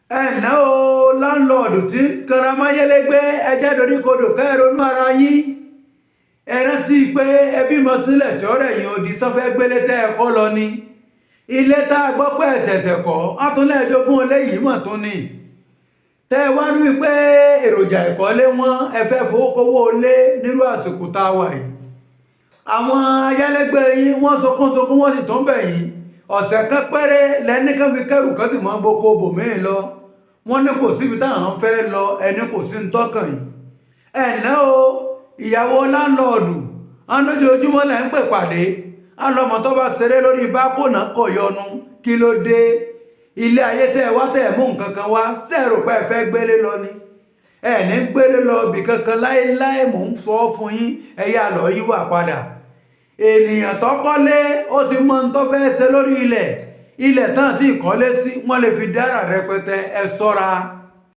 Ẹ ǹlẹ́ o, láńlọ́ọ̀dù tí ń kanra máyélégbé, ẹjẹ́ doríkodò kẹ́ ẹ ronú ara yín. Ẹ rántí pé ẹ bímọ sílẹ̀ tí ọ̀rẹ́ yìí odi sọ́fẹ́ gbélé tẹ́ ẹ kọ́ lọ ni. Ilé tá a gbọ́ pé ẹ̀sẹ̀sẹ̀ kọ́, átúnlẹ̀ jogún eléyìí mọ̀ tún ni. Tẹ́ ẹ wá rí wípé èròjà ìkọ́lé wọn, ẹ fẹ́ fowó kówó lé nírú àsìkò tá a wà yìí. Àwọn ayálégbé yín wọ́n sunkún sunkún, wọ́n sì tún bẹ̀ yín. Ọ̀sẹ̀ kan péré lẹ́ní kan fi kẹ́rù kan sì mọ́ gboko bòmíì lọ. Wọ́n ní kò síbi táwọn fẹ́ lọ, ẹni kò sí ń tọ́kàn yìí. Ẹ ǹlẹ́ o, ìyàwó láńlọ́ọ̀dù, alójoojúmọ́ lẹ́ ń pè pàdé. Alọ́mọ tó bá ṣeré lórí bákònà kọ̀ yọnu. Kí ló dé? Ilé ayé tẹ́ ẹ wá tẹ́ ẹ mú nǹkan kan wá, sẹ́ẹ̀rù pé ẹ fẹ́ gbélé lọ ni? Ẹ ní gbélé lọ ibì kankan láéláé, mò ń sọ fún yín. Ẹ yá lọ yíwà padà. Ènìyàn tó kọ́lé, ó ti mọ ohun tó fẹ́ ṣe lórí ilẹ̀. Ilẹ̀ tán tí ìkọ́lé sí, wọ́n lè fi dára rẹpẹtẹ. Ẹ ṣọ́ra.